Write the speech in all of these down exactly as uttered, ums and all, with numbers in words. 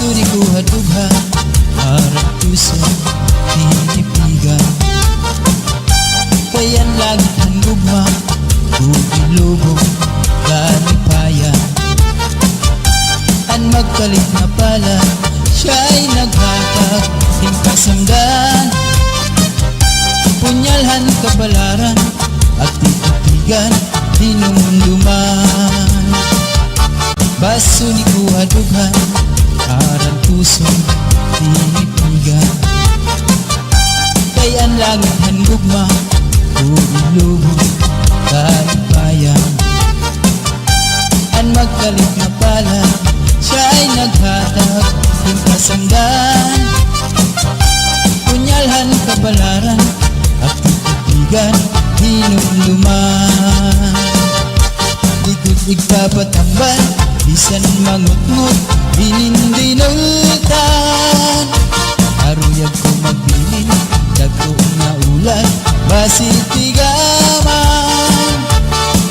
Diri ko ha dughan, aran tuson, tinipigan. Kay an langit han gugma, gugilubong, kalipayan. An magkalit nga palad, siya'y naghatag hin kasamdan. Punyal han kapalaran, agtitipigan, hinumduman. Basuni ko ha dughan, aran tuson, tinipigan. Kay an langit han gugma, gugilubong, kalipayan. An magkalit nga palad, siya'y naghatag hin kasamdan. Punyal han kapalaran, agtitipigan, hinumduman. Di ko igpapatambal, bisan mangutngot, inin dinultan. Aruyag ko magbilin, dagko nga ulat, basi tigaman.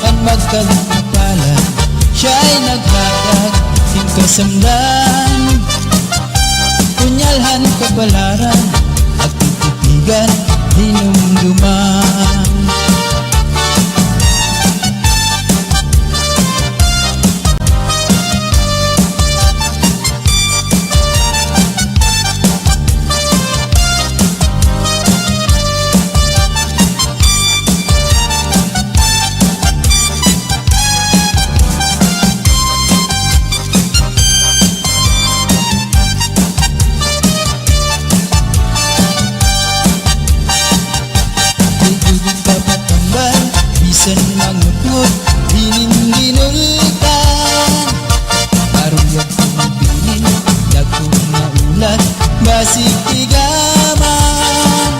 An magkalit nga palad, siya'y naghatag hin kasamdan. Punyal han kapalaran, agtitipigan, hinumduman. Di ko igpapatambal, bisan mangutngot, inin dinultan. Aruyag ko magbilin, dagko nga ulat, basi tigaman.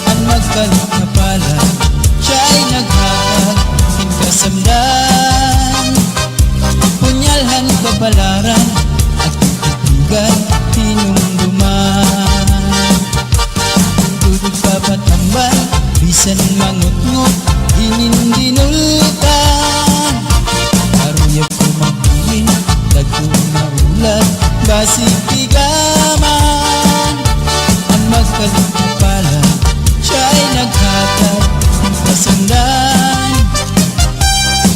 An magkalit nga palad, siya'y naghatag hin kasamdan. Punyal han kapalaran, agtitipigan, hinumduman. Di ko igpapatambal, bisan mangutngot, inin dinultan. Aruyag ko magbilin, dagko nga ulat, basi tigaman. An magkalit nga palad, siya'y naghatag hin kasamdan.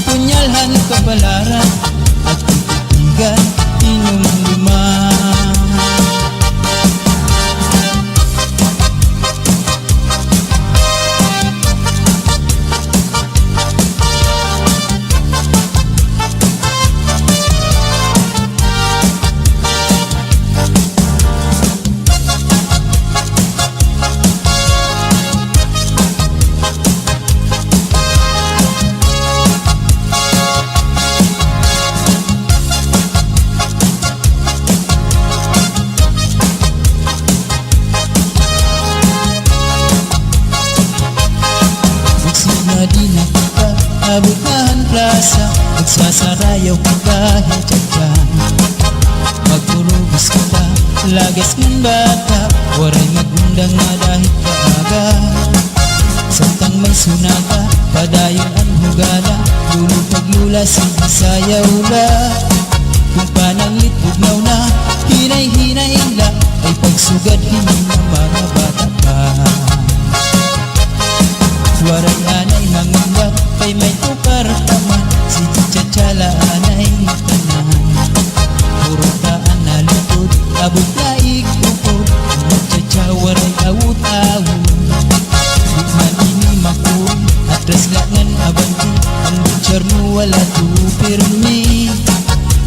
Punyal han kapalaran, agtitipigan, hinumduman. Magsinadina kita, abot na han plasa, magsasarayaw kita hin tsa-tsa. Magkurubos kita, lagas ngan bata, waray mag-undang nga dahit kaaga. Samtang may sunata, padayon an hugala, lolo pag lola, sige sayaw la. Kon pananglit bugnaw na, hinay-hinay la, ay pagsugad hini nga mga bata pa. Waray anay mangambak, kay may tukar pa man, sige tsa-tsa la anay tanan. Puro taan na lingkod, abot na igukod, magtsa-tsa waray awot-awot. Di man ini makuri, atras la ngan abante, an gobyerno wala to pirmi.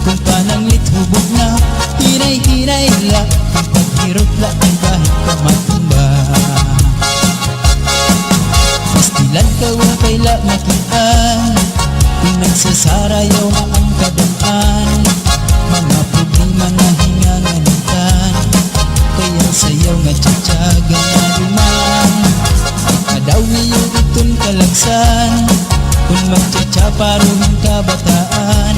Kon pananglit hubog na, hinay-hinay la, kon paghirot la, kay bahit ka matumba. Pastilan ka wa kay la makit-an, kon nagsasarayaw na an kadam-an, mga problema na hinganganitan, kay an sayaw nga tsa-tsa ganaduman. Kadaw niyo iton kalagsan, kon magtsa-tsa paro hin kabataan,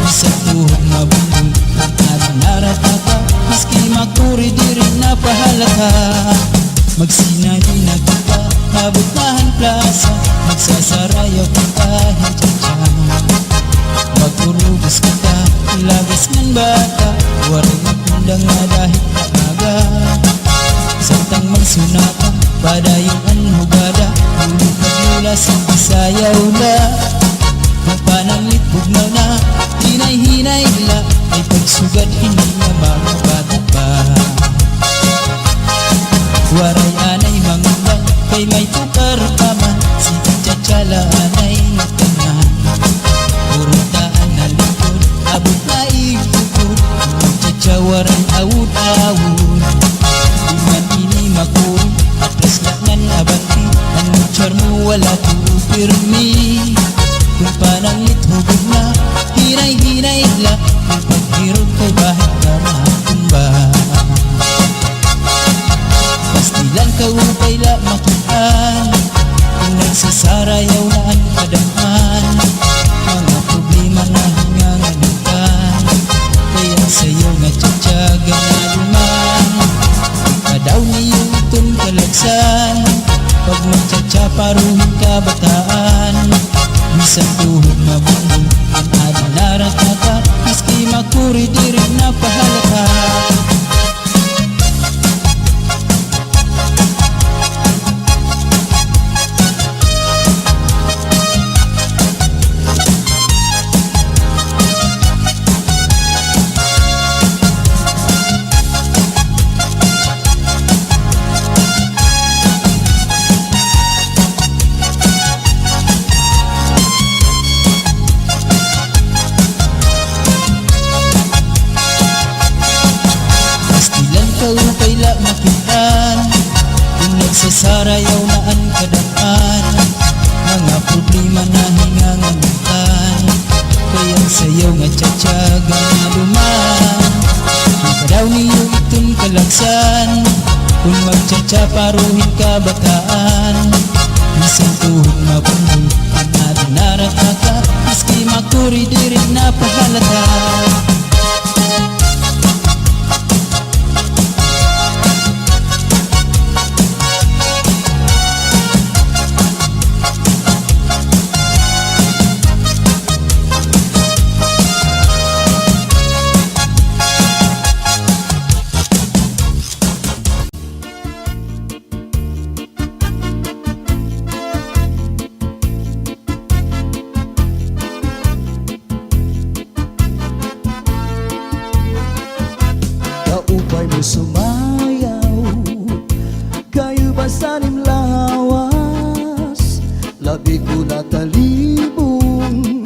bisan tuhod mabundol, kon nagnaratata, maski makuri diri na pahalata. Magsinadina kita, abot na han plasa, magsasarayaw kita hin tsa-tsa. Magkurubos kita, lagas ngan bata, waray Danga dahit maaga, samtang magsunata, padayon an hugada, ulo kag lula, sige sayaw la. Kon pananglit bugnaw na, hinay-hinay la, may pagsugad ini nga mga bata pa. Waray anay mangamba, kay may tukar pa man, sige cha-cha la anay nga tanan. Puro taan na lingkod, abot na igtukod, cha-cha waray awod-awod. Di man ini makuri, atras la ngan abante, an muchar mo wala tuo pirmi. Kon pananglit hubog na, hinay-hinay la, kon paghirot kay bahit ka matumba. Pastilan kaupay la makit-an, kon nagsasarayaw na an kadam-an, mga problema na hinganganutan, kay an sayaw nga cha-cha ganaluman. Di pa daw niyo iton kalagsan, pag magcha-cha paruhing kabataan, bisan tuhod mabungbong, an adi naratata, maski makuri diri na pahalata. Pastilan kaupay la makit-an, kon nagsasarayaw na an kadam-an, mga problema na hinganganutan, kay an sayaw nga cha-cha ganaluman. Di pa daw niyo iton kalagsan, kon magcha-cha paruhing kabataan, bisan tuhod mabungbong, an adi naratata, maski makuri diri na pahalata. Kaupay mo sumayaw, kay ubas an im lawas, labi ko natalibong,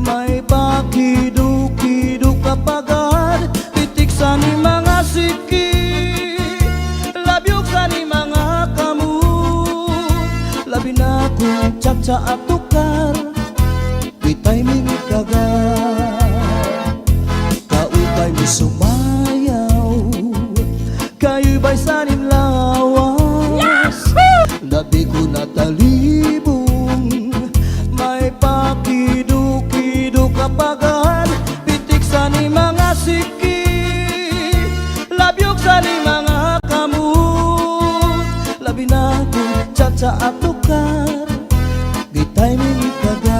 may pakido-kido ka pagad, pitik san im mga siki, labyog san im mga kamot, labi na kon cha-cha at tukar. Di timing kaga, kaupay mo sumayaw, kay ubas an im lawas, labi ko natalibong, may pakido-kido ka pagad, pitik san im mga siki, labyog san im mga kamot, labi na kon cha-cha at tukar. Di timing kaga.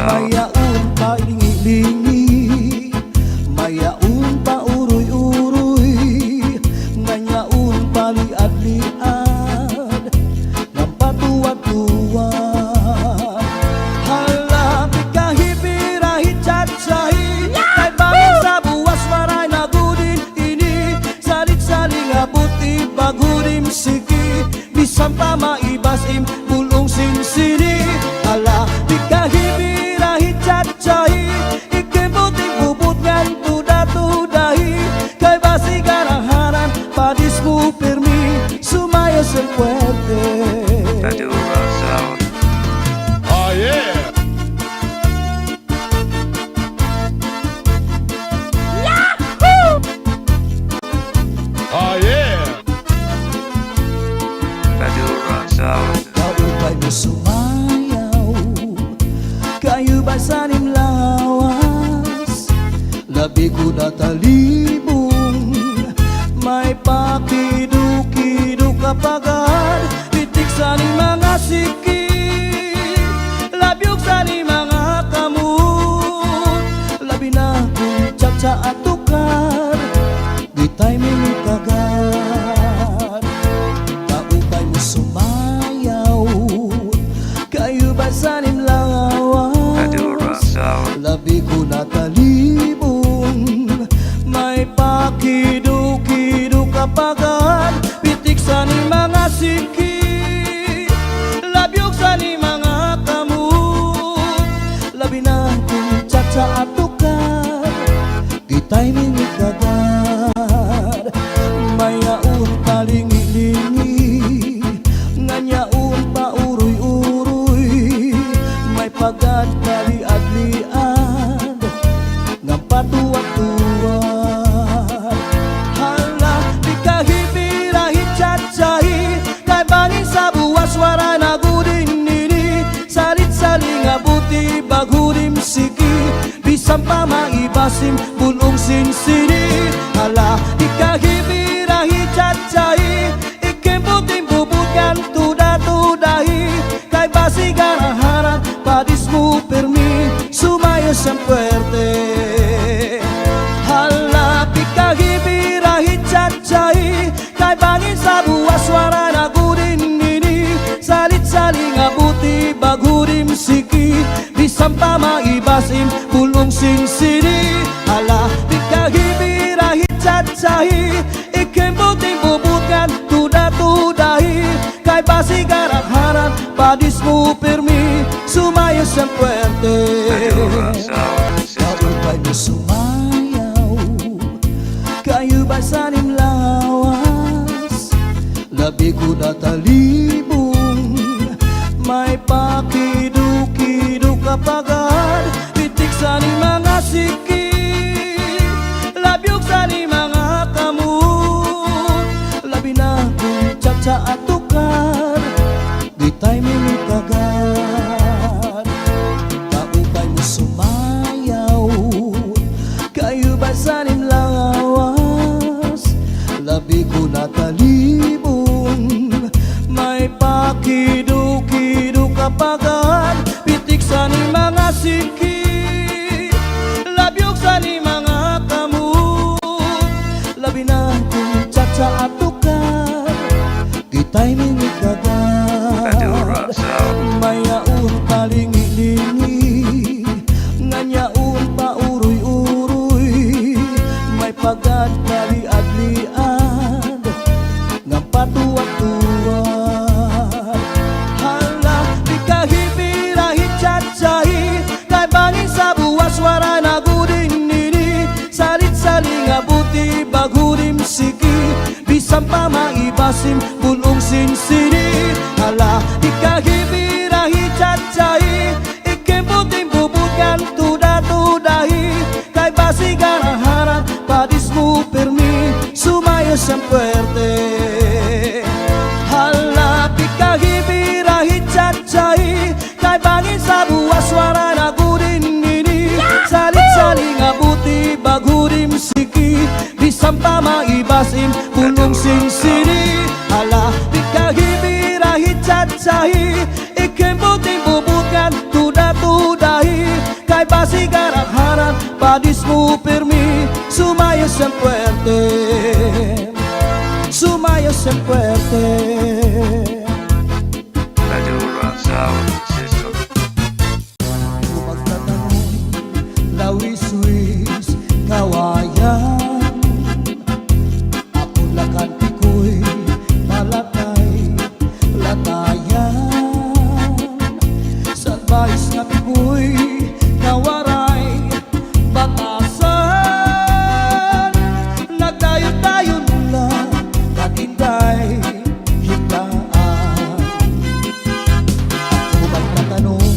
Mayaon pa lingi-lingi, mayaon pa uroy-uroy, ngan yaon pa liad-liad, ngan patuwad-tuwad. Hala, pikahi pirahi cha-chahi, kay bangin sa buwas waray na gud in ini, salit-saling abot iba gud im siki. Bisan pa maibas im bul-ong sinsini, hala, pikahi pirahi cha-chahi, ikibot im bubot ngan tuda-tudahi, kay basi garaharan, padis mo pirmi, sumayaw sin puwerte. Oh, yeah! Yahoo! Oh, yeah! Kaupay mo sumayaw, kay ubas an im lawas, labi ko natalibong, may pakido-kido ka pagad, pitik san im mga siki, labyog san im mga kamot, labi na kon cha-cha at tukar. Talibong, may pakido-kido ka pagad, pitik san im mga siki, labyog san im mga kamot, labi na kon tsatsa at tukad, di timing ikagad. May yaon palingi-lingi, ngan yaon pauroy-uroy, may pagad paliad-liad, ngan patuwad-tuwad. Hala, di ka hibira hitsatsahi, kay bangin sa buwas waray na gud ini, salit-sali nga buti bag-o dim siki, bisan pa maibasim bul-ong sinsini. Hala, di ka hibira hitsatsahi, ikimbo timbubot ngan tuda-tudahi, kay basi garaharan padis mo pirmi, sumayaw siya puwerte. Hala, di ka hibira hitsatsahi, kay bangin sa buwas waray na gud ini, salit-sali nga buti bag-o dim siki, bisan pa maibasim bul-ong sinsini. Hala, di ka hibira hitsatsahi, ikimbo timbubot ngan tuda-tudahi, kay basi garaharan padis mo pirmi, sumayaw siya puwerte. Kaupay mo sumayaw, kay hubay san im lawas, labi ko na talibong, may pakido-kido ka pagad, pitik san im mga siki, labyog san im mga kamot, labi na kon tsatsa at tukad, di timing ikagad. Kaupay mo sumayaw, kay hubay san im lawas, labi ko na talibong, may pakido-kido ka pagad, pitik san im mga siki, labyog san im mga kamot, labi na kon tsatsa at tukad, di timing ikagad. May yaon palingi-lingi, ngan yaon pauroy-uroy, may pagad paliad-liad, ngan patuwad-tuwad. Hala, di ka hibira hitsatsahi, kay bangin sa buwas waray na gud ini, salit-sali nga buti bag-o dim siki, bisan pa maibasim bul-ong sinsini. Hala, di ka hibira hitsatsahi, ikimbo timbubot ngan tuda-tudahi, kay basi garaharan padis mo pirmi, sumayaw siya puwerte. Hala, di ka hibira hitsatsahi, kay bangin sa buwas waray na gud ini, salit-sali nga buti bag-o dim siki, bisan pa maibasim bul-ong sinsini. Hala, di ka hibira hitsatsahi, ikimbo timbubot ngan tuda-tudahi, kay basi garaharan padis mo pirmi, sumayaw siya puwerte, sumayaw siya puwerte. Ako magtatanong, lawiswis, kawayan. Ako lakan tikoy, palatay, latayan. Salbahis nga tikoy, nga waray batasan. Nagdayon-dayon la, nag-inday higdaan. Ako magtatanong,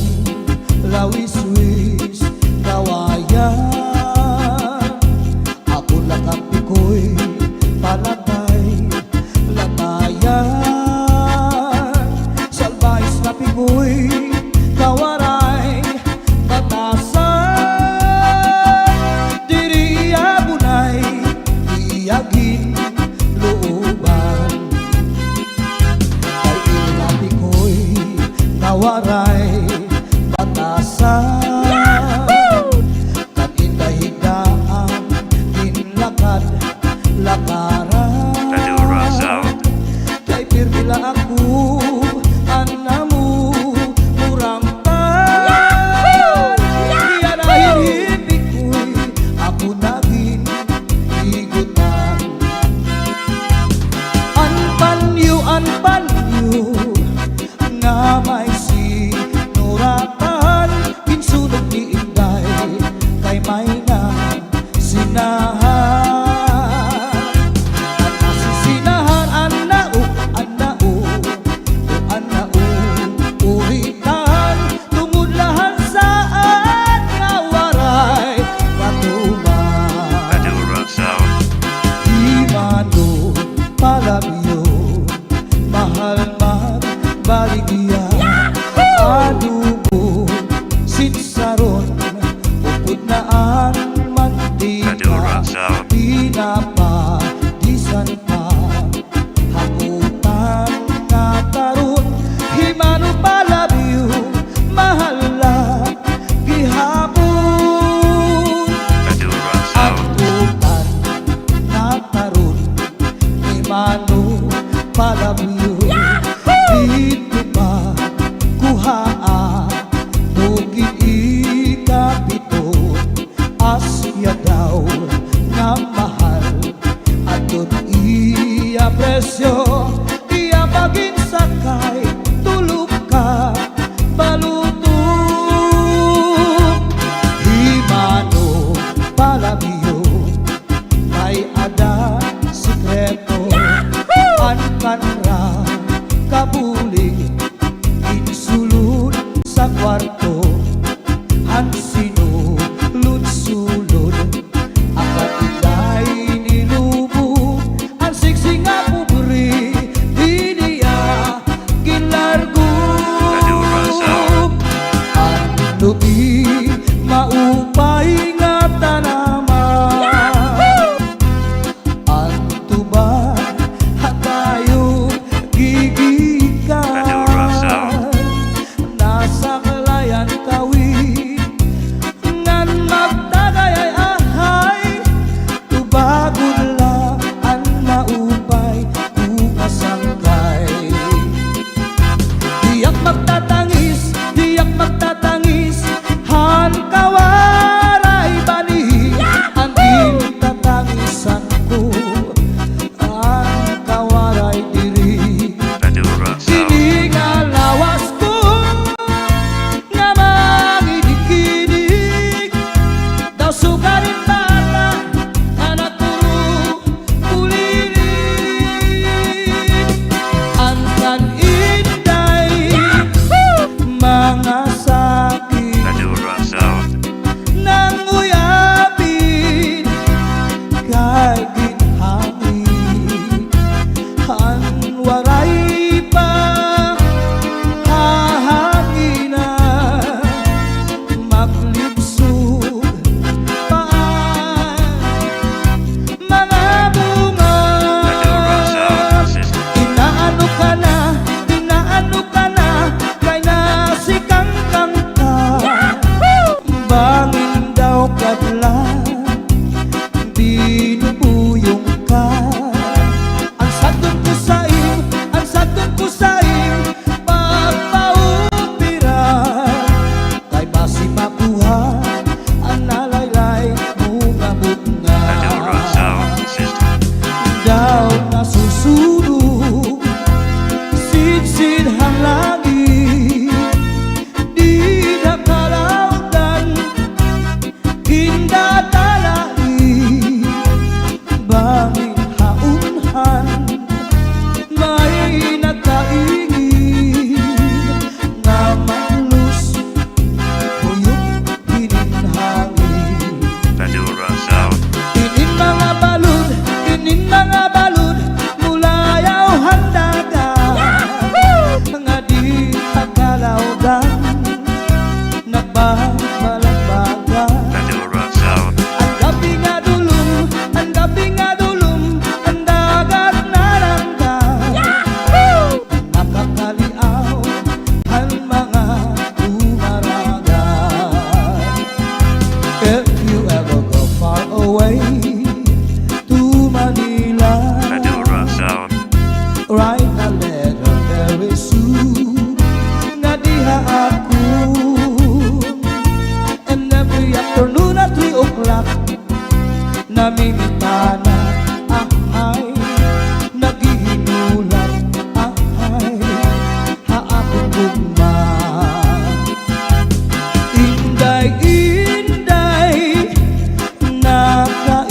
lawiswis, kawayan. An nasisinahan, an nao, an nao, o an nao, uritan, tungod la han saad nga waray matuman. Hi Manong Palabyon, mahal magbaligya, adobo, sitsaron, upod na an mantika, tinapa, bisan pa hakutan nga taron. Hi Manong Palabyon, mahal la gihapon. Hakutan nga taron ni Manong Palabyon. Didto pa kuhaa, bukid ikapito. Asya daw nga mahal, adton iya presyo, iya pa ginsakay, tulo ka baluto. Hi Manong Palabyon, may-ada sekreto, an kanra kabulig, ginsulod sa kwarto, han sinulod-sulod, an katiday nilubo, an siksi nga pobre, diri iya ginlargo. An lubi, maupay nga tanaman. An tuba, ha tayo gigikan. Nasaklay an kawit, ngan magtagay ay ahay, tubagon la an maupay, bunga sangkay. Diak magtatangis, diak magtatangis, han kawaray bani, an gintatangisan ko, an kawaray diri. Ini nga lawas ko nga mangidik-idik, daw sugad hin bata, anak ko, bulilit. An kan Inday, mga sakit, nanguyapin kay ginhangin, han waray pa hahanginan, maglibsog pa an mga bunga. Inaano ka na, inaano ka na, kay nasikangkang ka. Bangin daw kadlan, binubuyong ka. An sadton ko sa im, an sadton ko sa im, pagpaopera. Kay basi makuha an nalaylay mo nga bunga. Daw nasusunog, sidsid han langit, dida kalawdan, gindatalait, bangin haunhan, may nagkaingin nga mahlos, huyop hinin hangin. Inin mga balod, inin mga balod, mulayaw han dagat, nga dida kalawdan, nagbabalambagan. An gab-i nga dulom, an gab-i nga dulom, an dagat naranggan. Nakakaliaw han mga dumaragat. If you ever go far away to Manila, write a letter very soon, nga diha ako. And every afternoon at three o'clock, namimitana, ahay, naghihinulat, ahay, ha akon gugma. Inday, Inday, naka-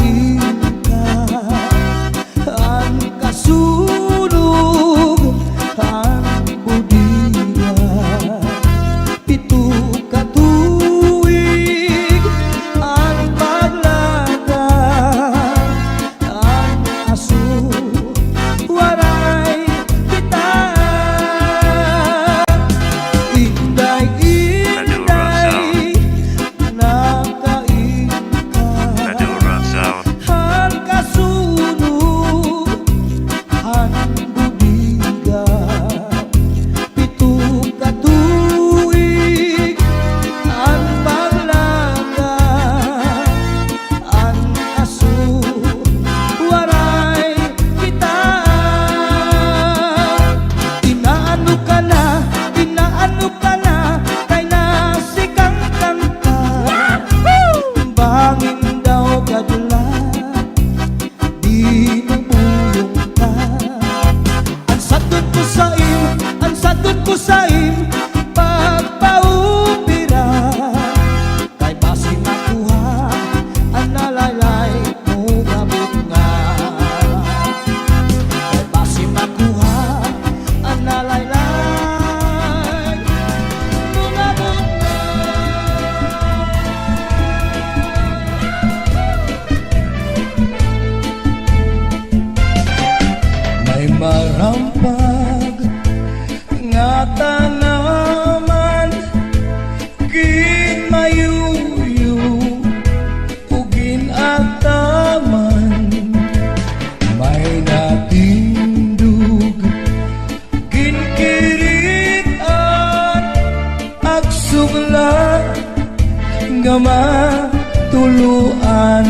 Matuloan,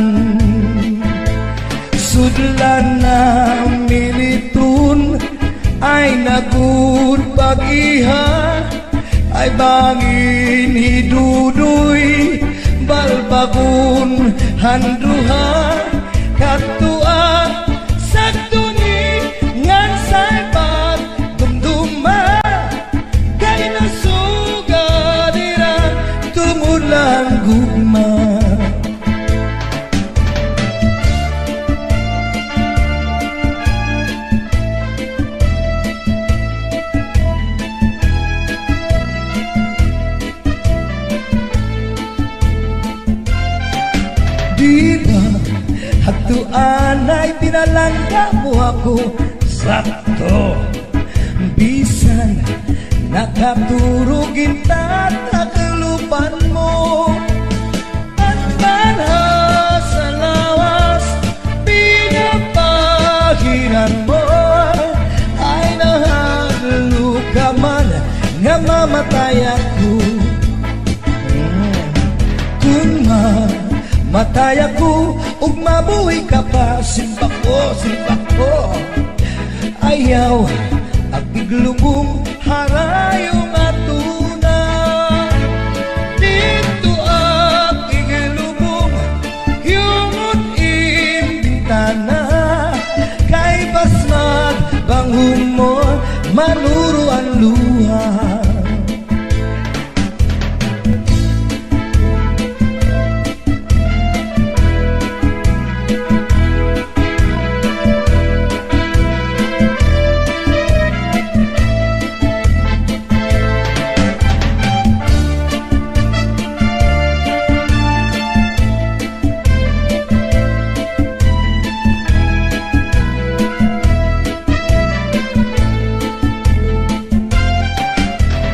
sudlan na militon, ay nagud pag-iha, ay bangin hi Dudoy, balbagon han duha, kadtoa, sagdon ni ngan say pagdumduma. Kay nasugad hira tungod la han gugma. Di ba, hadto anay pinalangga mo ako, sakto. Bisan nakaturog in tataklopan mo, an banha sa lawas pinapahiran mo, ay nahadlok ka man nga mamatay ako. Kon mamatay ako ug mabuhi ka pa, simba ko, simba ko. Ayaw ak iglubong ha rayo nga tuna. Didto ak iglubong hiungot in bintana. Kay basmag banghom mo, manuro an luha.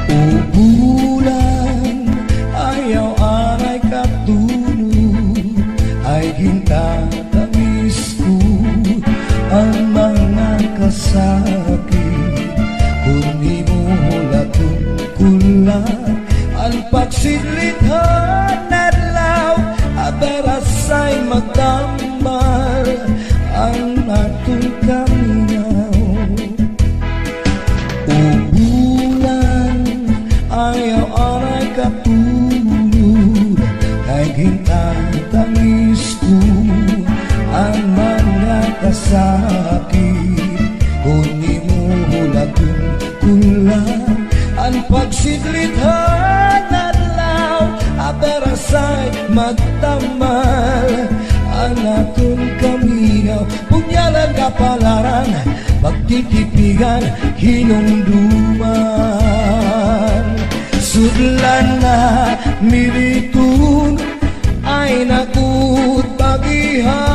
O bulan, ayaw anay katulog, ay gintatangis ko an mga kasakit. Kon imo hulat-on ko la an pagsidlit han adlaw, adarasay magtambal an aton kamingaw. O bulan, ayaw anay katulog, kay gintatangis ko an mga kasakit. Kon imo hulat-on ko la an pagsidlit han adlaw, adarasay magtambal an aton kamingaw. Punyalan, kapalaran, pagtitipigan, hinumduman. Sudlan na militon, ay nagud pag-iha,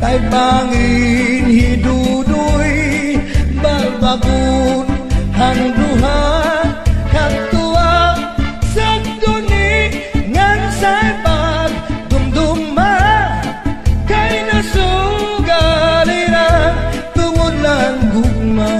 kay bangin hi Dudoy, balbagon han duha, kadtoa, sagdon ni ngan say pag dumduma, kay nasugad hira tungod la han gugma.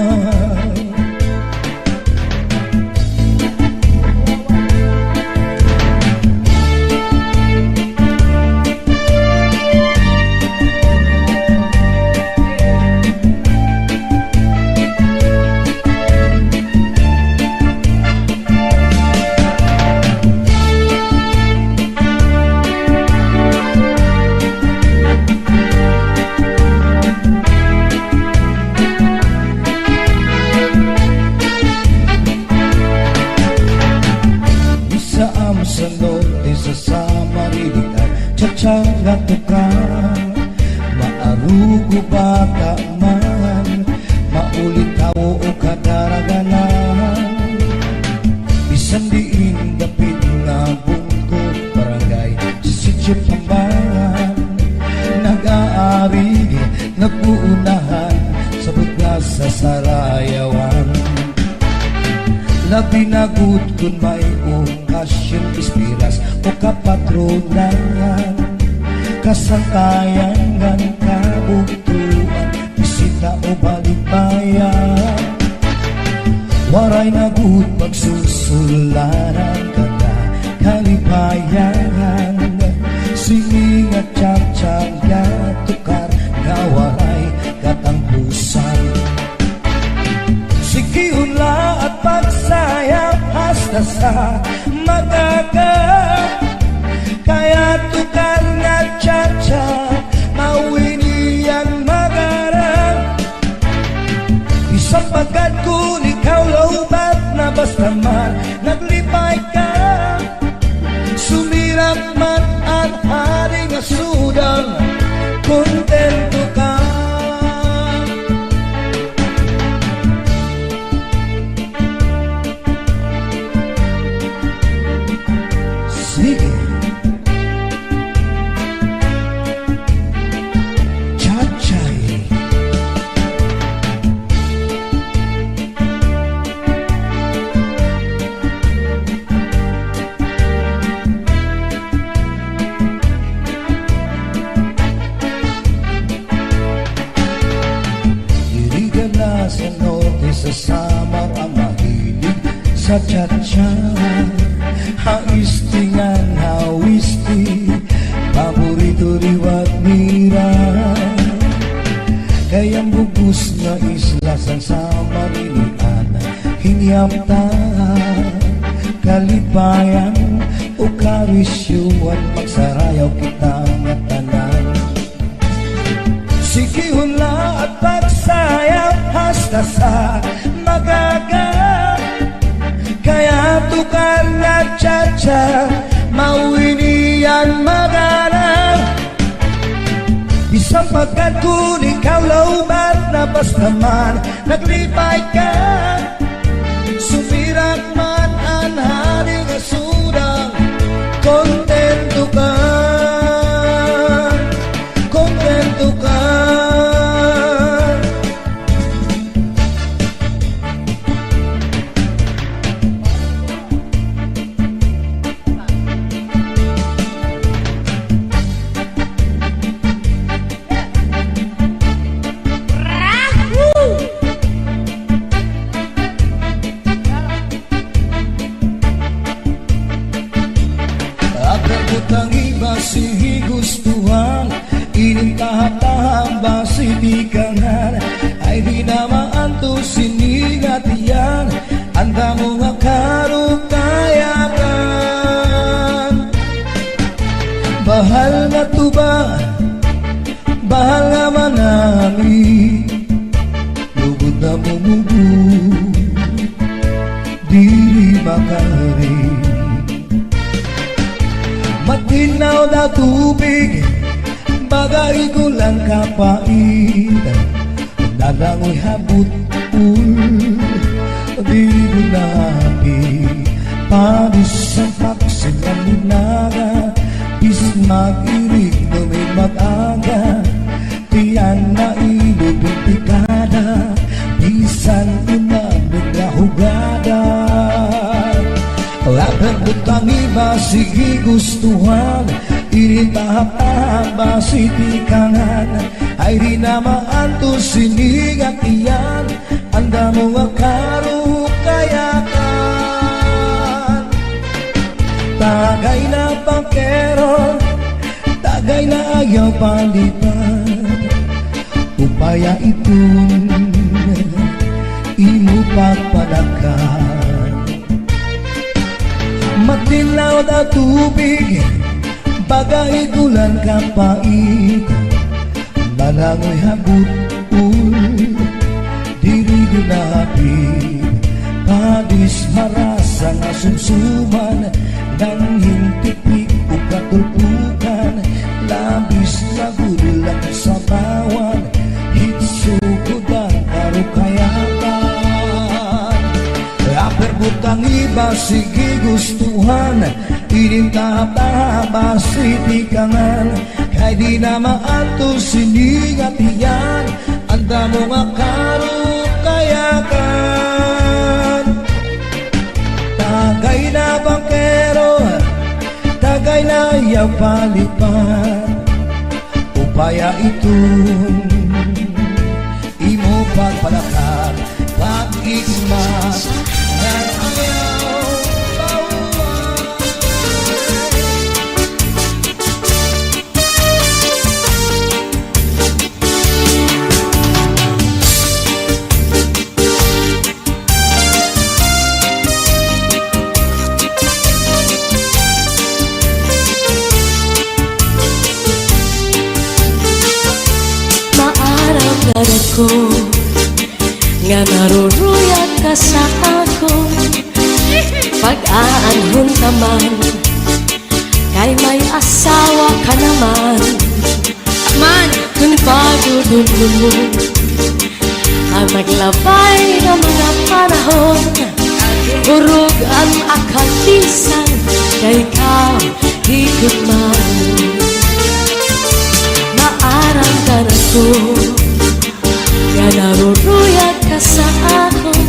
Isa am sa norte, isa sa Marilita, tsatsang nga tuka. Maarugo bata man, maulitaw o kadaraganan. Bisan diin dapit nga bungko, barangay, sa sitio Tambangan, nag-aarig, nag-uunahan sa bugas sa sarayawan. Labi na gud kon may okasyon, espiras o kapatronan, kasangkayan ngan kabugtoan, bisita o balikbayan. Waray na gud pagsusulan an kada kalipayan. Sa iya tukar nga waray katangpusan. Sige, unla at pagsayaw hasta sa mag-aga. Kay iya tukar nga cha-cha, mawinian mag-ara. Bisan pa gad kon ikaw lowbat na, basta man naglipay ka. Sumirak man an hari nga sudang, kontento ka. Sige. Cha-chay. Diri gad la sa norte, sa Samar an mahilig sa cha-cha. Ha este ngan ha weste, paborito liwat nira. Kay an bug-os nga isla san Samar ini an hinyaptan, kalipayan o karisyoan, magsarayaw kita ngatanan. Sige, unla at pagsayaw hasta sa mag-aga. Kay iya tukar nga cha-cha, mawinian mag-ara. Bisan pa gad kon ikaw lowbat na, basta man naglipay ka. Sumirak man an hari nga sudang, kontento ka, kontento ka. Akal ko tangi ba si gustuhan, inim tahap-tahap ba si tikangan, ay di na maantos ini nga tiyan, an damo nga karukayakan. Bahal nga tuba, bahal nga manami, lugod na mumubo, diri makari. Matinaw na tubig, baga igulang kapait. Nalangoy ha but-ol, di ginahapit. Pabisan paksin an linaga, bis mag-irig numin mag-aga. Tiyan na ilog bintikada, bisan una nagkahugada. Laban butang iba, sige gustuhan, ini tahap-tahap ba si tikangan. Ay di na maantos ini nga tiyan, an damo nga karukayakan. Tagay na bangkero, tagay na ayaw palipad, upaya iton imo pagpalakat. Matinaw na tubig, baga igulang kapait. Nalangoy ha but-ol, diri ginahapit. Padis marasa nga sumsuman, ngan hintipik o katulpukan. Labis nga gulak sabawan, hitsukod an karukayakan. Aper butang iba, sige gustuhan, ini tahap-tahap ba si tikangan. Kay di na maantos ini nga tiyan, an damo nga karukayakan. Tagay na bangkero, tagay na ayaw palipad, upaya iton imo pagpalakat, pag-igmat ngan ayaw pauway. Nga naruruyag ka sa akon, pag-aanhon ka man, kay may asawa ka naman. Man! Kon pagudumdumon an naglabay nga mga panahon, urog an akal bisan kay ka higugmaon. Maaram ka na ko nga naruruyag ka sa akon,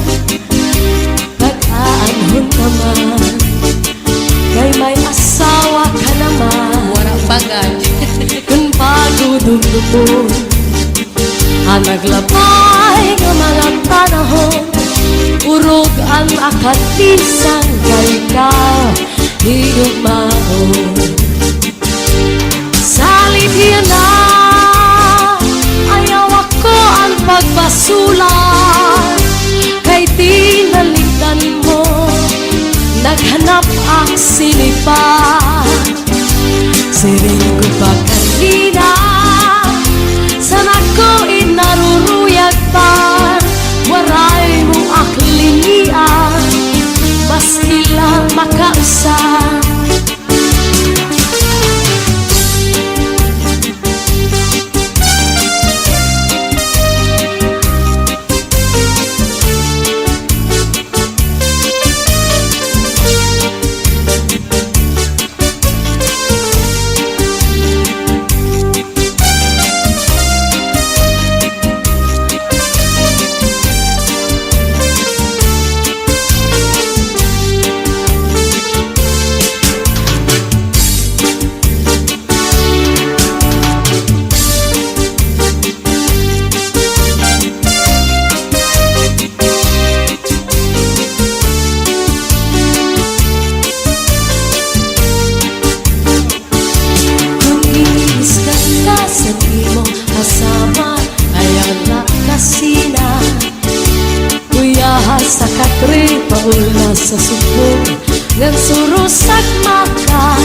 pag-aanhon ka man, kay may asawa ka naman. Wara pa gad. Kon pagudumdumon an naglabay nga mga panahon, urog an akal bisan kay ka higugmaon. Salit hiya na, ayaw ako an pagbasulan, kay tinalikdan mo, naghanap ak sinipa. Siring ko pa kanina, san ako in naruruyag pa, waray mo ak linian, maski la makausa. Kon iniiskan ka san imo asawa, ayaw la kasina. Kuyaha sa katre, paul na sa sugbong, ngan surusak maka.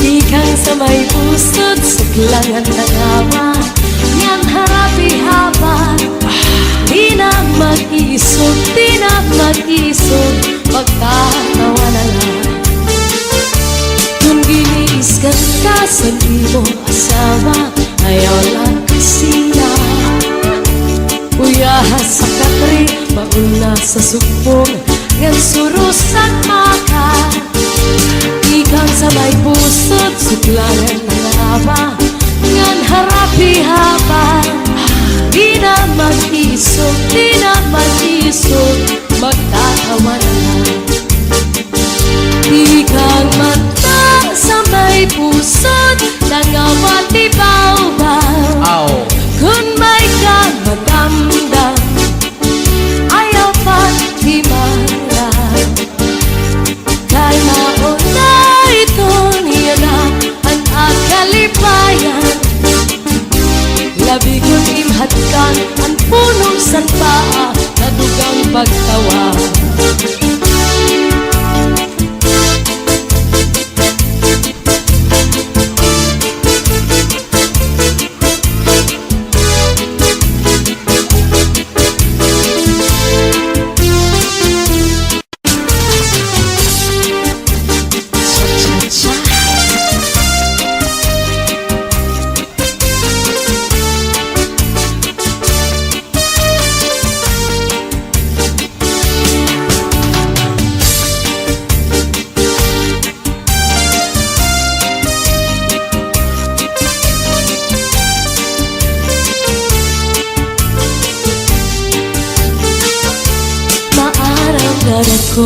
Tikang sa may pusod, suklangan na ngawa, ngan harap ihaba. Di na mag-iisog, di na mag-iisog, magtatawa na la. Kon giniiskan ka san imo asawa, ayaw la kasina. Kuyaha sa katre, paul na sa sugbong, ngan surusak maka. Tikang sa may pusod, suklangan na ngawa, ngan harap ihaba. Di na mag-iisog, di na mag-iisog, magtatawa na la. Tikang mata sa may pusod, nangawat ibawbaw. Aw. Kon may ka madamdam, ayaw pagtimara. Kay mao na iton yana an akalipayan. Labi kon im hatkan an puno san paa, nadugang pagtawa. Maaram gad ako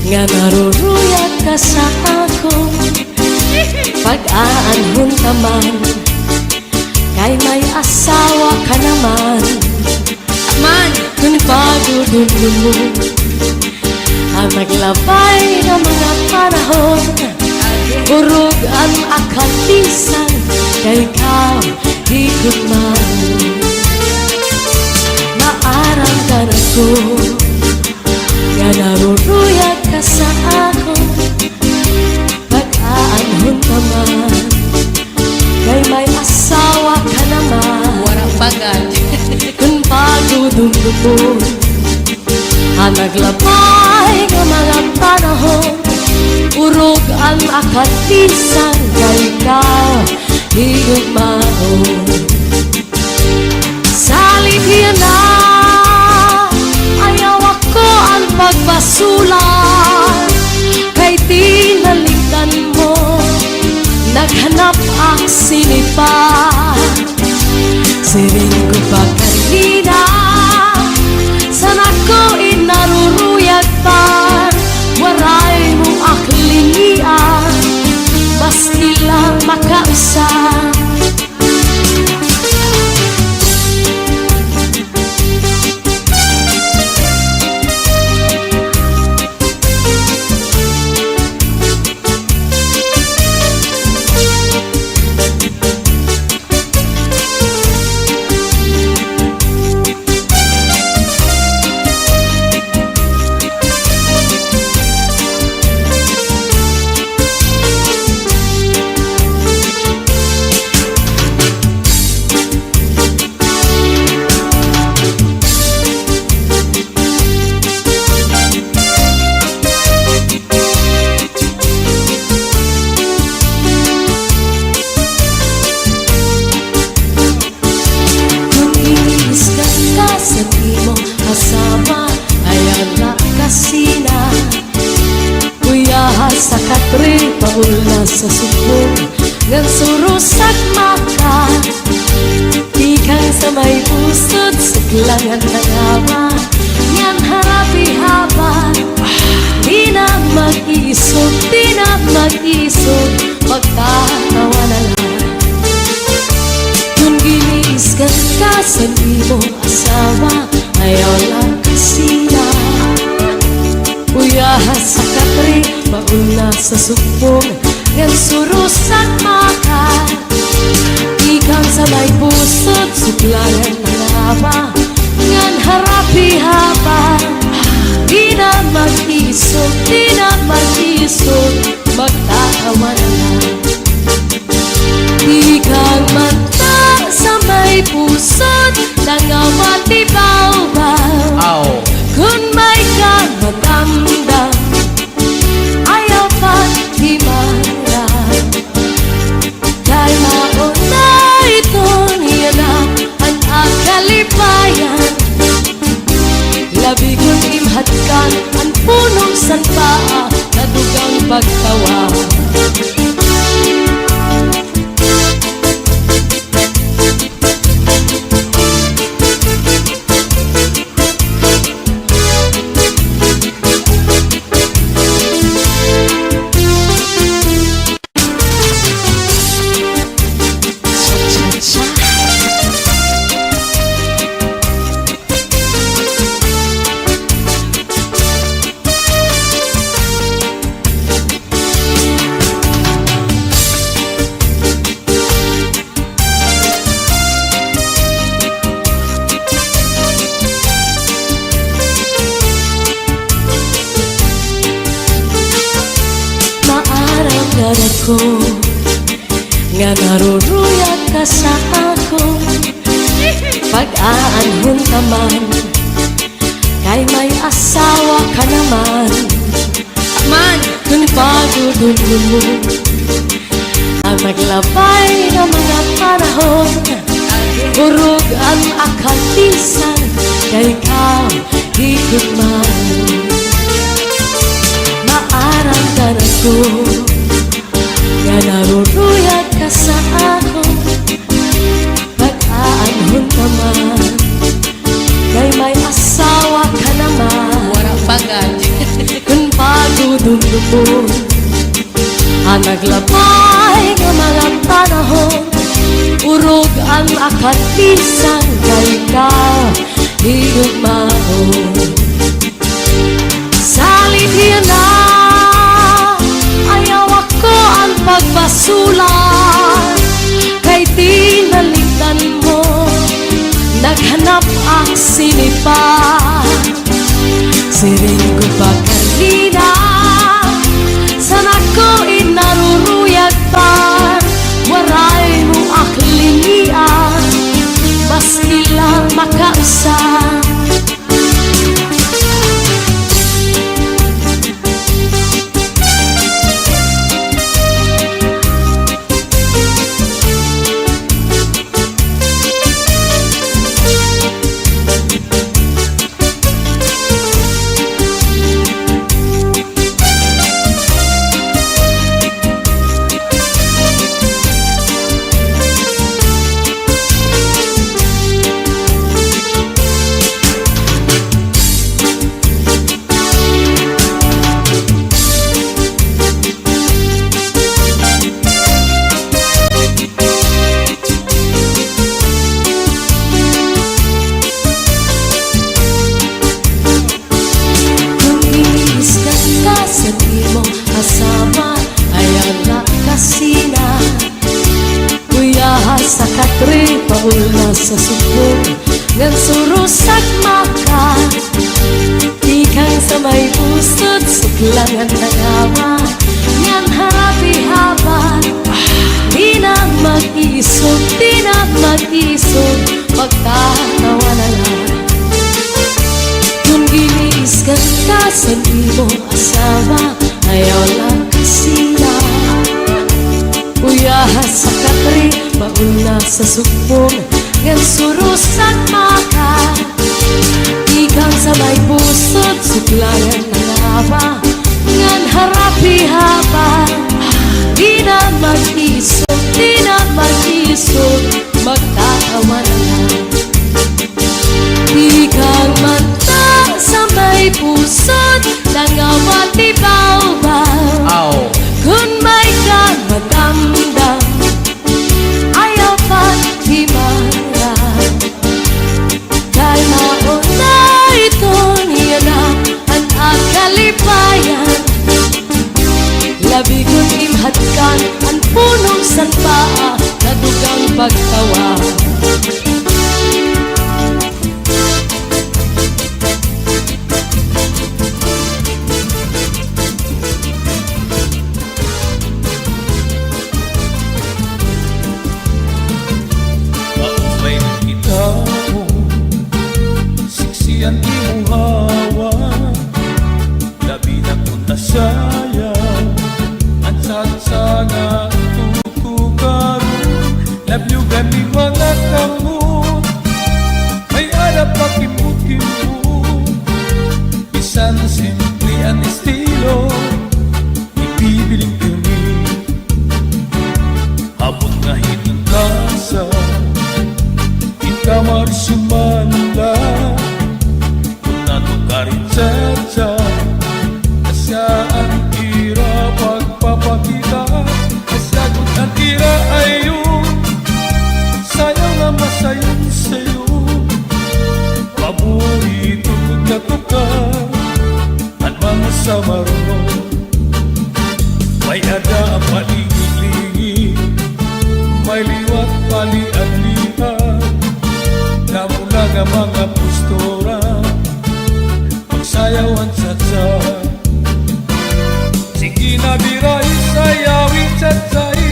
nga naruruyag ka sa akon, pag-aanhon ka man, kay may asawa ka naman. Man! Kon pagudumdumon an naglabay nga mga panahon, urog an akal bisan kay ka higugmaon. Maaram gad ako nga naruruyag ka sa akon, pag-aanhon ka man, kay may asawa ka naman. Wara pa gad. Ha naglabay nga mga panahon, urog an akatisan kay ikaw, higugmaon. Salit hiya na, ayaw ako an pagbasolan, kay tinalikdan mo, naghanap ak sini pa. Siring ko pa kanina, san-o ako in naruruyag pa, waray mo ak lingian, maski la makausa. Kon iiskan ka san imo asawa, ayaw la kasina. Kuyaha sa katre, paulna sa sumbong, ngan surusak maka. Tikang sa may pusod, suklangan na ngaba, ngan harap ihaba. Di na mag-iisog, di na mag-iisog, magtatawa na la. Kon giniiskan ka san imo asawa, ayaw la kasina. Kuyaha sa katre, paulna sa sumbong, ngan surusak maka. Tikang sa may pusod, suklangan na ngaba, ngan harap ihaba. Di na mag-iisog, di na mag-iisog, magtatawa na la. Tikang mata sa may pusod, nangawat ibawbaw. Aw. Kon may ka matamdam, ayaw pagtimangan. Kay mao na iton yana an akalipayan. Labi kon im hatkan an punong san paa, nadugang pagtawa. Maaram gad ako nga naruruyag ka sa akon pag-aanhon ka man, kay may asawa ka naman. Man, kon pagudumdumon an naglabay nga mga panahon, urog an akatisan kay ikaw, higugmaon. Maaram gad ako nga naruruyag ka sa akon pag-aanhon ka man, kay may asawa ka naman. Wara pa gad. Kon pagudumdumon an naglabay nga mga panahon, urog an akatisan kay ikaw, higugmaon. Salit hiya na, ayaw ako an pagbasolan, kay tinalikdan mo, naghanap ak sini pa. Siring ko pa kanina, san-o ako in naruruyag pa, waray mo ak lingian, maski la makausa. Pulna sa sugbong ngan suros ak maka. Tikang sa may pusod, suklangan nangawa. Ngan harap ihaba. Di na mag-isog, di na mag-isog, magtatawa na la. Kon giniisgan ka san imo asawa, ayaw la kasina. Uyaha sa katre, mauna sa sugbong, ngan suros ak maka. Tikang sa may pusod, suklangan nangawa, ngan harap ihaba. Di na mag-isog, di na mag-isog, magtatawa na la. Tikang man ta sa may pusod, nangawa ti bawbaw. Aw. Kon may ka matamdam, ayaw paghimarap. Kay mauna iton yana an akalipayan. Labi kon im hatkan an puno san paa, nadugang pagtawa. Maupay na kita mo, siksi an imo hawak. Labi na kon ta sayaw, an cha-cha nga tutukaron. Labyogan ni mga kamot, may-ada pa kimbot-kimbot. Bisan simple an estilo, ipipiling pirmi. Abot nga hiton lasa, ikaw marisyo man la. Kon ato kari cha-cha, asya an ira pagpapakita. Asya gud an ira ayon, sayaw nga masayon-sayon. Paborito gud nato ka an mga Samarunon. May-ada an palingi-lingi, may liwat palian-lian. Damo la nga mga postura, pagsayaw an cha-cha. Sige na, birahi, sayawi, cha-chahi.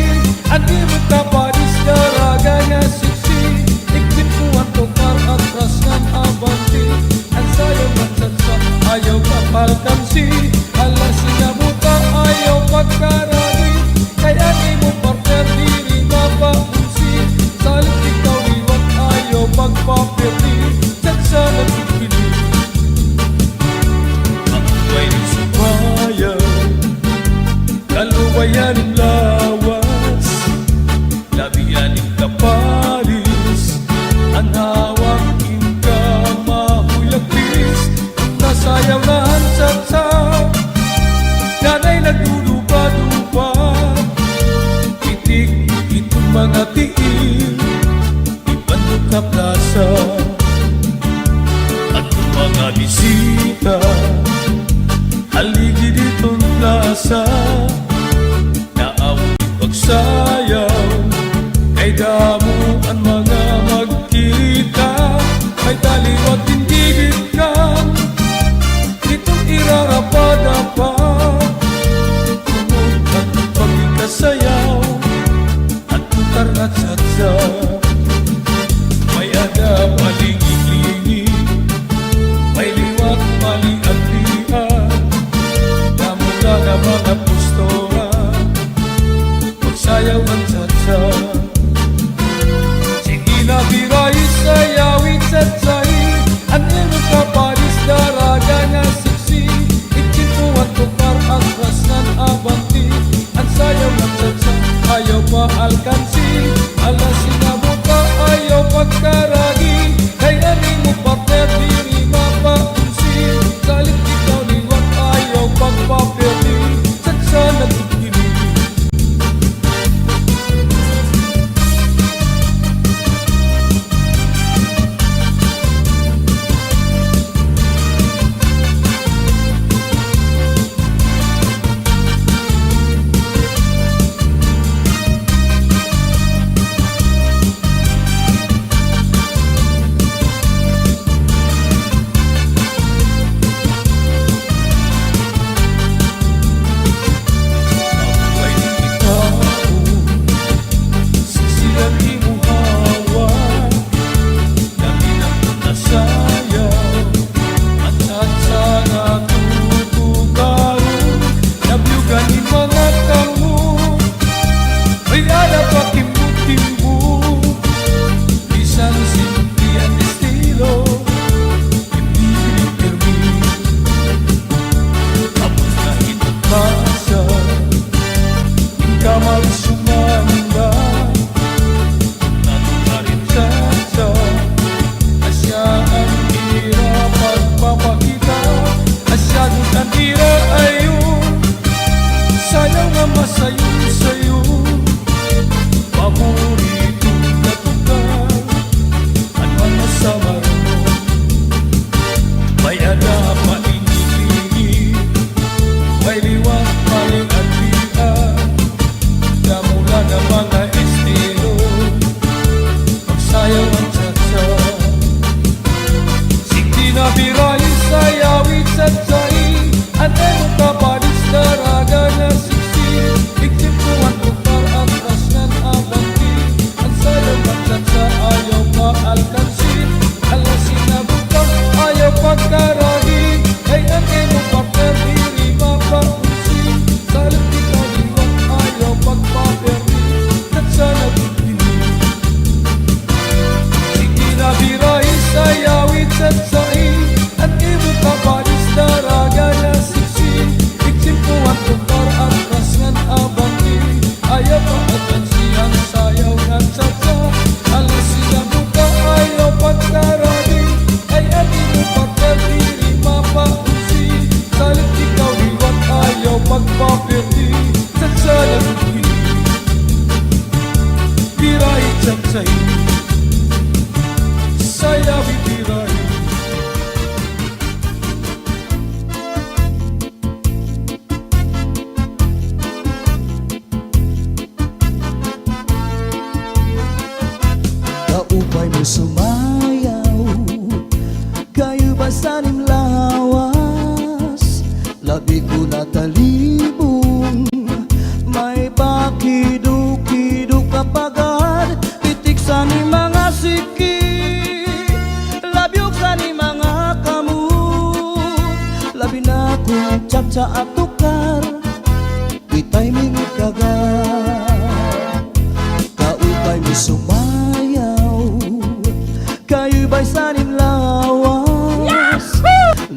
An imo kapares, daraga nga siksi. Igtimpo an tukar, atras ngan abante. An sayaw ngan cha-cha, ayaw pag-alkansi. Hala, sinabot, ayaw pagkaragi. Kay an imo partner diri mapaunsi. Salit ikaw liwat, ayaw pagpapirdi. Cha-cha na pipili. Ang may subayan, kaluwayan im lawas. Labi an im kapares, an hawak im kamahuyag pis. Nasayaw na an cha-cha, danay nagdudupa-dupa. Itik iton mga tiil, ibandok ha plasa. Adto mga bisita, haligi diton plasa. Naawod pagsayaw, kay damo an mga magkita. May taliwat ginggigitkan, iton irarapa-dapa. Tungod an pagkasayaw, an tukar nga cha-cha. May-ada palingi-lingi, may liwat palian-lian. Damo la nga mga postura, pagsayaw an cha-cha. Sige na, birahi, sayawi, cha-chahi. An imo kapares, daraga nga siksi. Igtimpo an tukar, atras ngan abante. An sayaw ngan cha-cha, ayaw pag-alkansi. Hala, sinabot, Sayaw it biray. Kaupay mo sumayaw, kay ubay san im lawas, labi ko natalibong, may pakidukiduk ka pagad, pitik san im mga siki, labyog san im mga kamot, labi na kon tsatsa at tukar, di timing it kagad. Kaupay mo sumayaw, kay ubay san im lawas.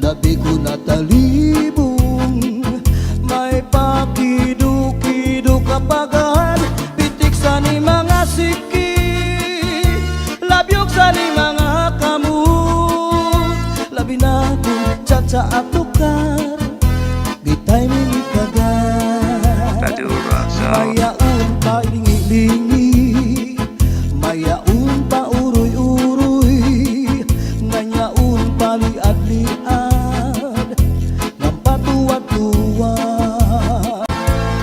Labi ko natalibong, may pakidukiduk ka pagad, pitik san im mga siki, labyog san im mga kamot, labi na kon tsatsa at tukar, di timing it kagad. Mayaon pa lingi-lingi, mayaon pa uroy-uroy, ngan yaon pa liad-liad, ngan patuwad-tuwad.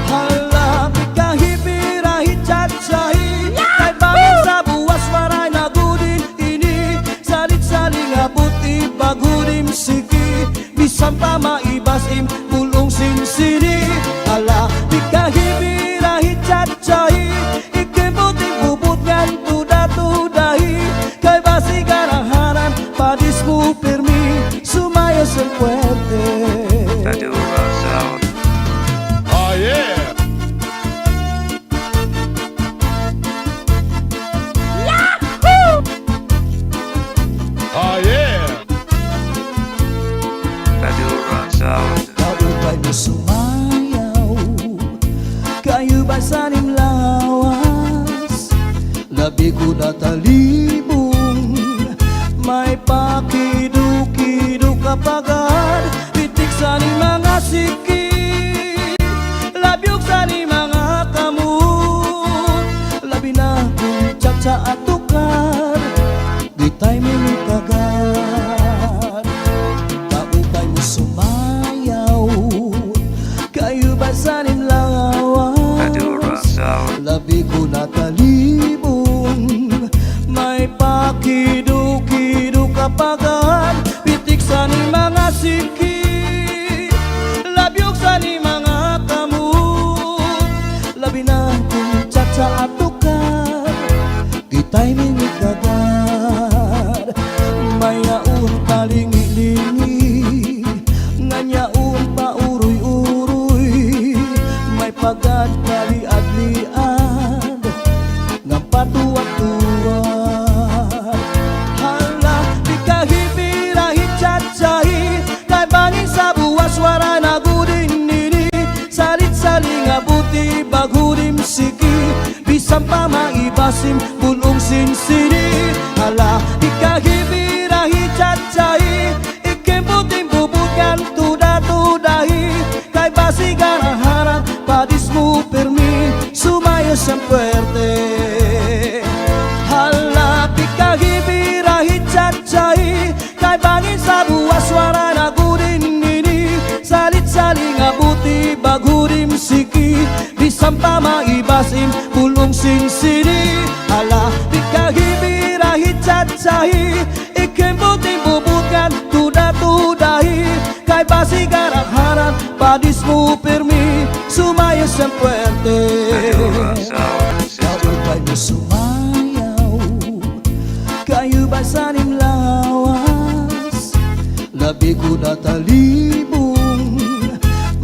Hala, pikahi, pirahi, tsatsahi, kay bangin sa buwas waray na gud ini, salit-saling abot it bag-o it im siki, bisan pa maibas im bul-ong sinsini. Hala, pikahi, pirahi, tsatsahi, ikembot im bubot ngan tuda-tudahi, kay basi garahanan, padis mo pirmi, sumayaw sin puwerte. Tadura Sound. Oh, yeah! Yahoo! Oh, yeah! Tadura Sound. Kaupay mo sumayaw, kay ubay san im lawas, labi ko natalibong, may pakidukiduk ka pagad, pitik san im mga siki, labyog san im mga kamot, labi na kon tsatsa at tukar, di timing it kagad. Kaupay mo sumayaw, kay ubay san im lawas, labi ko natalibong, may pakidukiduk ka pagad, pitik san im mga siki, labyog san im mga kamot, labi na kon tsatsa at tukar, di timing it kagad. Mayaon pa lingi-lingi, ngan yaon pa uroy-uroy, may pagad pa liad-liad, ngan patuwad-tuwad. Hala, pikahi, pirahi, tsatsahi, kay bangin sa buwas waray na gud ini, salit-saling abot it bag-o it im siki, bisan pa maibas im bul-ong sinsini. Hala, pikahi, pirahi, tsatsahi, ikembot im bubot ngan tuda-tudahi, kay basi garahanan, padis mo pirmi, sumayaw sin puwerte. Hala, pikahi, pirahi, tsatsahi, kay bangin sa buwas waray na gud ini, salit-saling abot it bag-o it im siki, bisan pa maibas im bul-ong sinsini. Hala, pikahi, pirahi, tsatsahi, ikembot im bubot ngan tuda-tudahi, kay basi garahanan, padis mo pirmi, sumayaw sin puwerte. Kaupay mo sumayaw, kay ubay san im lawas, labi ko natalibong,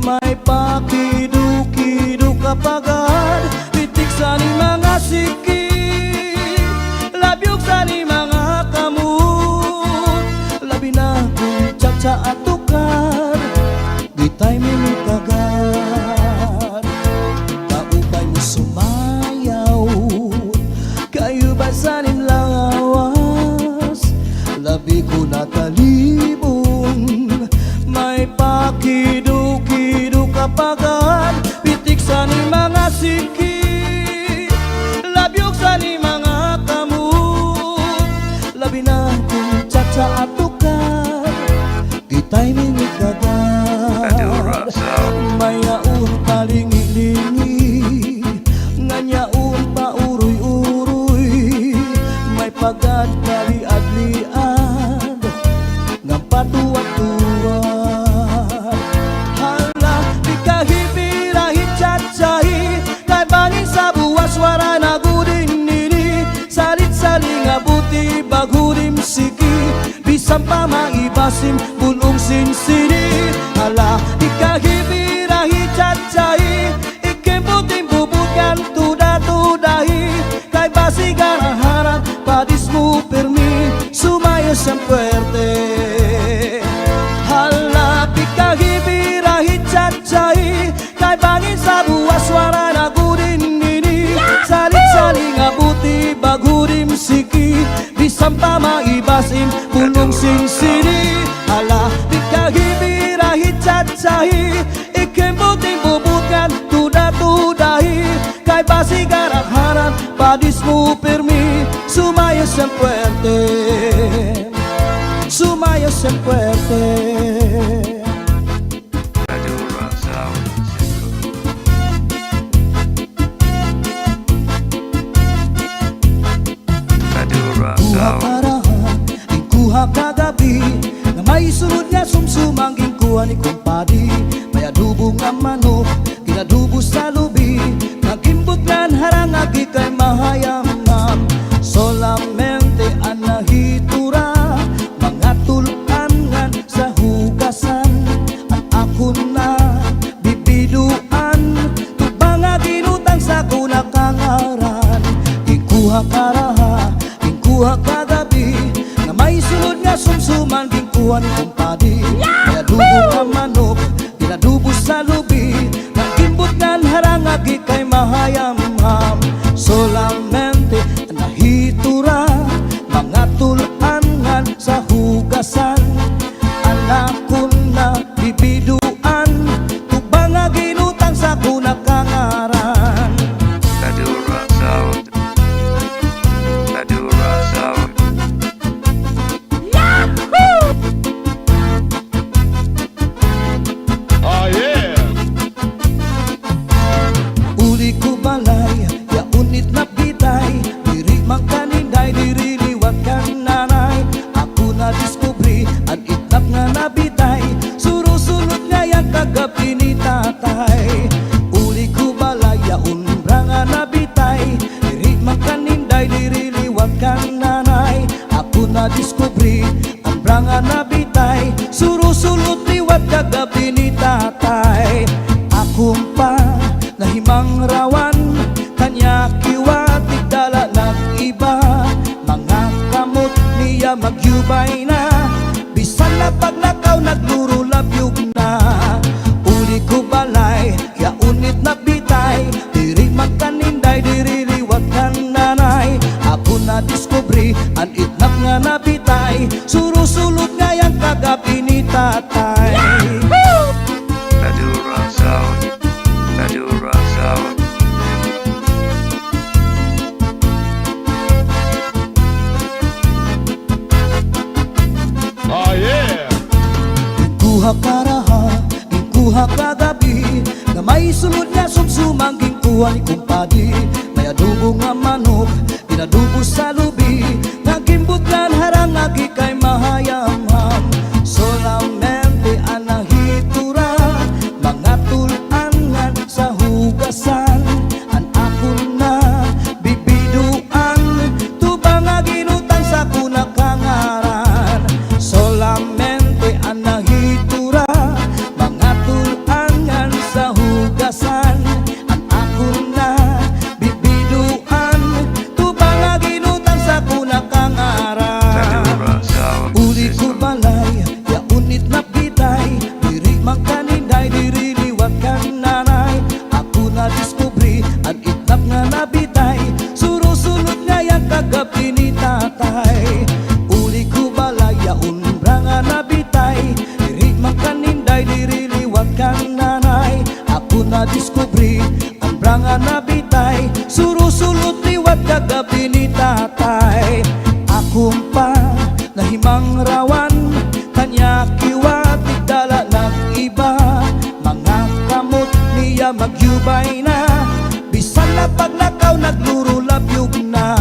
may pakidukiduk ka pagad, pitik san im mga siki, labyog san im mga kamot, labi na kon tsatsa at tukar, di timing it kagad. Kaupay mo sumayaw, kay ubay san im lawas, labi ko natalibong, may pakidukiduk ka pagad, pitik san im mga siki, Ay, mingigagad. May yaon palingi-lingi, ngan yaon pauroy-uroy, may pagad paliad-liad, ngan patuwad-tuwad. Hala, di ka hipira hitsatsahi, kay bangin sa buwas waray na gud ini. Salit-sali nga buti bag-o dim siki, bisan pa maibasim bulong sin sini. Hala, di ka hipira hitsatsahi, ikin buting bubutkan tuda-tudahi, kay basi garaharan padis mo pirmi, sumayaw siyan puwerte. Hala, di ka hipira hitsatsahi, kay bangin sa buwas waray na gud ini. Salit-sali nga buti bag-o dim siki, bisan pa maibasim bulong sin sini. Hala, di ka hipira hitsatsahi, ikin buting bubutkan tuda-tudahi, kay basi garaharan padis mo pirmi, sumayaw siyan puwerte, sumayaw siyan puwerte. Kuha karaha, ginkuha kagab-i, nga may sulod nga sumsuman ginkuha ni kumpadi. May adobo nga manok, gin-adobo sa lubi, nga ginbutngan harang agi kay mahayamham. Solamente an nahitura, mga tul-an ngan sa hugasan, an akon na bibidoan, tubang nga ginutang sa akon na kangaran. Ginkuha karaha, ginkuha kagab-i, nga may sulod nga sumsuman ginkuha ni kumpadi. May adobo nga manok, gin-adobo sa lubi, nga ginbutngan harang agi kay mahayamham. Solamente an nahitura, mga tul-an ngan sa hugasan, an akon na bibidoan, tubang nga ginutang sa akon na kangaran. Kadura Sound. Kadura Sound. Oh, yeah! Uli ko balay, yaon it napbitay, diri man kan inday, diri liwat kan nanay. Ako nadiskubre an itnap nga nabitay, surusulot ngay-an kagab-i ni tatay. Uli ko balay, yaon bra nga nabitay, diri man kan inday, diri liwat kan nanay. Ako nadiskubre an bra nga nabitay, surusulot liwat kagab-i ni tatay. Akon pa nahimangrawan, kaniya kiwa tigdala nag-iba, mga kamot niya magyubay na, bisan na paglakaw naglurulabyog na. Uli ko balay, yaon it napbitay, diri man kan inday, diri liwat kan nanay. Ako nadiskubre an itnap nga nabitay, surusulot ngay-an kagab-i ni tatay. Yahoo! Madura Sound. Madura Sound. Oh, yeah! Ginkuha karaha, ginkuha kagab-i, nga may sulod nga sumsuman ginkuha ni kumpadi. May adobo nga manok, gin-adobo sa lubi, nga ginbutngan harang agi kay mahayamham. Solamente an nahitura, mga tul-an ngan sa hugasan, an akon na bibidoan, tubang nga ginutang sa akon na kangaran. Solamente an nahitura, mga tul-an ngan sa hugasan, an akon na bibidoan, tubang nga ginutang sa akon na kangaran. Uli ko balay, yaon it napbitay, diri man kan inday, diri liwat kan nanay. Ako nadiskubre an itnap nga nabitay, surusulot ngay-an kagab-i ni tatay. Uli ko balay, yaon bra nga nabitay, diri man kan inday, diri liwat kan nanay. Ako nadiskubre an bra nga nabitay, surusulot liwat kagab-i ni tatay. Akon pa nahimangrawan, kaniya kiwa magyubay na, bisan na paglakaw naglurulabyob na.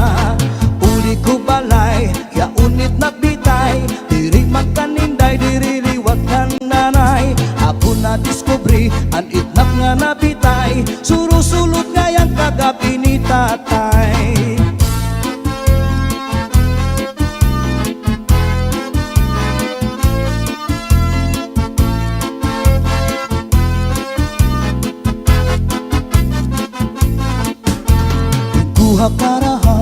Uli ko balay, yaon it napitay, diri man kaninday, diri liwat kan nanay. Ako nadiskubre an itnap nga napitay, surusulod ngay-an kagab-i ni tatay. Ginkuha karaha,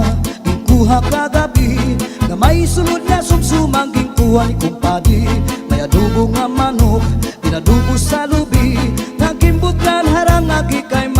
ginkuha kagab-i, nga may sulod nga sumsuman ginkuha ni kumpadi. May adobo nga manok, pinadobo sa lubi, nga ginbutngan harang agi kay